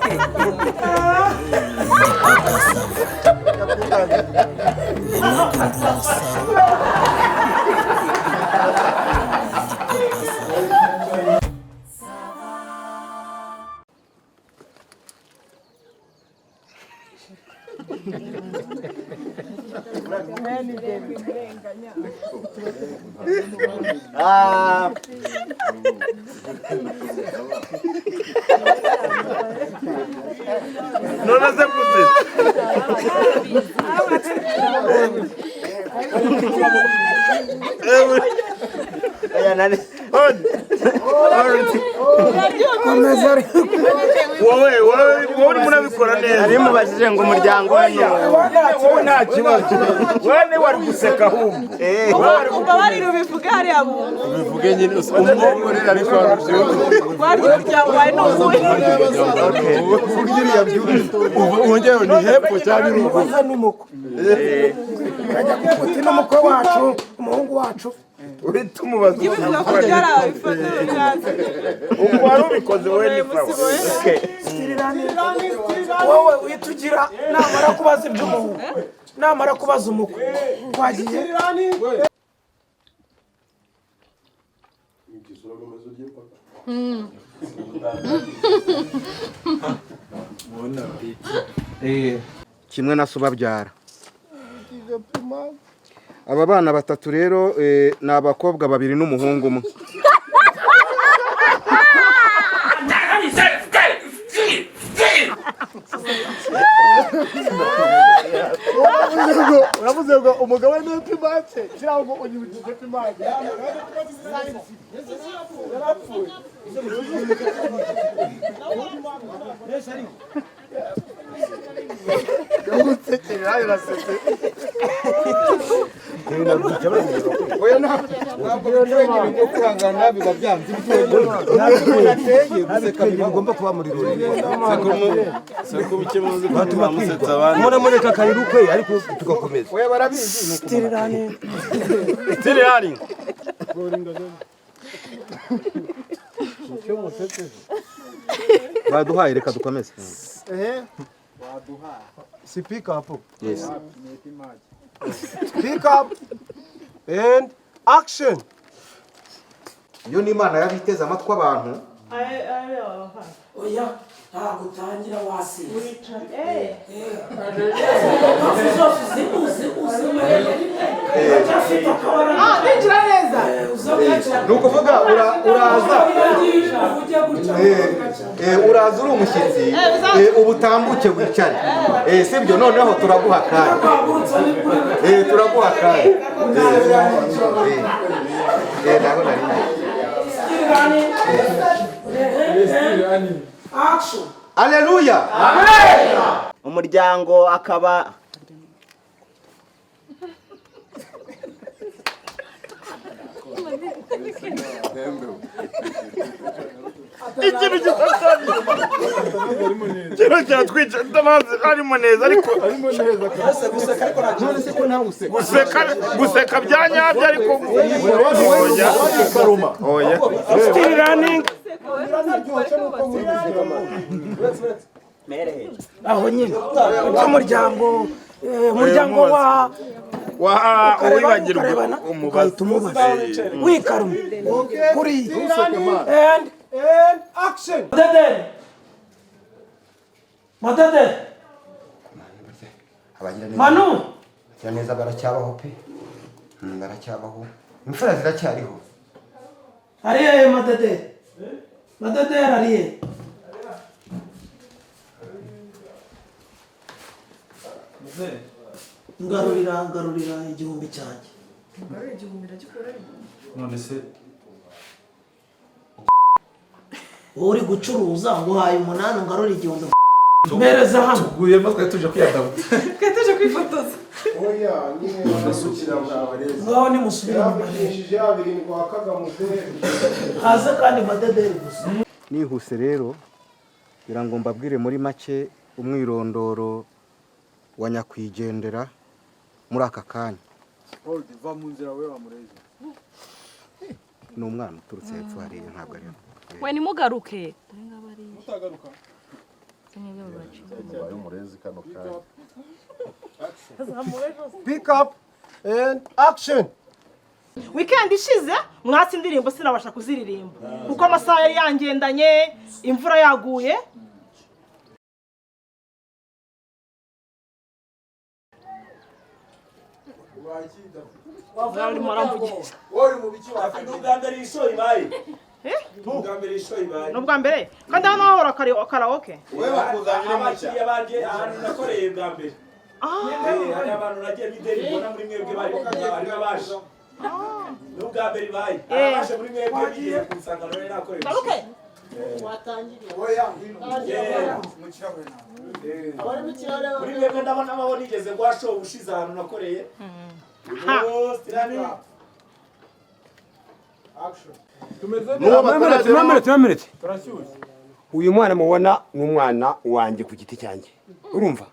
Ndi Papa Sava. Ubundi ndi umusaro. Ndi Papa Sava. Ah. None se gute? Oya, nani. Komeza ariko. Wowe, wowe, wowe urimo urabikora neza. Nari mubajije ngo umuryango we ni uwuhe? Wowe nta kibazo, wowe wari guseka ahubwo. Umbabarire ubivuge hariya buntu. Ubivuge nyine umwongorere, ariko Warya umuryango wawe ni uwuhe? Wongere ni hepfo cyangwa ni ruguru? Ubaza n'umukwe, ukajya kuvuga uti n'umukwe wacu, umuhungu wacu. Uhita umubaza. Jya ubivuga ku buryo hari ababifata bikaza. Uko wari ubikoze wowe ni sawa. Wowe uhita ugira namara kubaza iby'umuhungu, namara kubaza umukwe twagiye. Kimwe na so ubabyara. Aba bana batatu rero ni abakobwa babiri n'umuhungu umwe. Uravuze ngo umugabo we ni pimake cyangwa unyibukije pimake? Yarapfuye. Ndagusekeye, nawe urasetse. Oya, ntabwo bitwenge byo kwihangana biba byanze. Ibitwenge guseka bigomba kuba muri ruri. Batuma musetsa abandi. Muramureka akarira ukwe, ariko tugakomeza. Oya, barabizi ni uko. Still running. Baduhaye, reka dukomeze. Si pick up? Yes. Pick up and action. Iyo ni Imana yabiteze amatwi abantu. Oya, ntabwo utangira wasinze. Zose uzi uzi uracyafite akabara. Ah, ninjira neza. Ni ukuvuga uraza ujya gutya. Uraza uri umushyitsi, ubu utambuke wicare. Sibyo? Noneho turaguha akanya. Turaguha akanya. Naho nari ngiye. Action. Aleluya. Umuryango akaba Ikintu gifatanye, ikintu cyatwica ndabazi arimo neza, ariko None se ko nawe useka? Guseka, guseka bya nyabyo, ariko oya, oya. Still running. Aho nyine by'umuryango, umuryango wa Wa ukareba uwibagirwa ukarebana umubaza. Ugahita umubaza wikaruma kuri And action. Madederi, Madederi. Abagira Manu. neza baracyabaho pe. Baracyabaho, imfura ziracyariho. Ari hehe Madederi? Madederi ari hehe? Ngarurira, ngarurira 1000 cyanjye. None se? Wowe uri gucuruza, nguhaye umunani, ngarura 1000, mpereza hano. Tuguyemo, twari tuje kwiyadabuta. Twari tuje kwifotoza. Oya nyine barasukira mwabarezi. Ngaho nimusubire inyuma rero. Yavugishije 7 wakaga muzehe. Haze kandi Madederi gusa. Nihuse rero kugira ngo mbabwire muri make umwirondoro wa nyakwigendera muri aka kanya. Va mu nzira we wamureze. Ni umwana uturutse hepfo hariya, ntabwo ari hano. We nimugaruke. Utagaruka. Pick up and action. Weekend ishize mwatsi indirimbo sinabasha kuziririmba kuko amasaha yari yangendanye, imvura yaguye. Ni ubwa mbere kandi hano hahora karaoke. Abakiriya banjye ahantu nakoreye bwa mbere, hari abantu nagiye mideli mbona muri mwebwe bari baje, ni ubwa mbere ibaye abaje muri mwebwe bigeze kunsanga none nakoreye. Garuke. Muri mwebwe ndabona abaho nigeze guha show ushize ahantu nakoreye. Uyu mwana mubona ni umwana wanjye ku giti cyanjye, urumva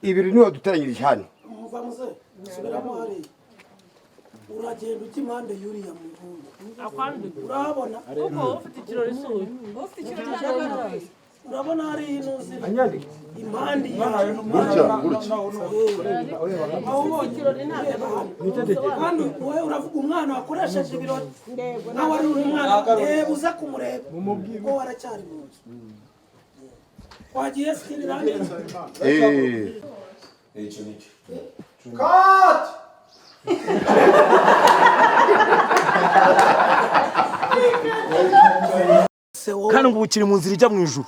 ibiri niwe duteranyirije hano. Uragenda ujya impande y'uriya muhungu, urahabona urabona hariya ino nzira impande kandi wowe uravuga umwana wakoresheje ibirori nawe ari umwana, reba uza kumureba kuko waracyari mu nzu wagiye sikini rangiza. Cut! Kandi ngo ukiri mu nzira ijya mu ijuru.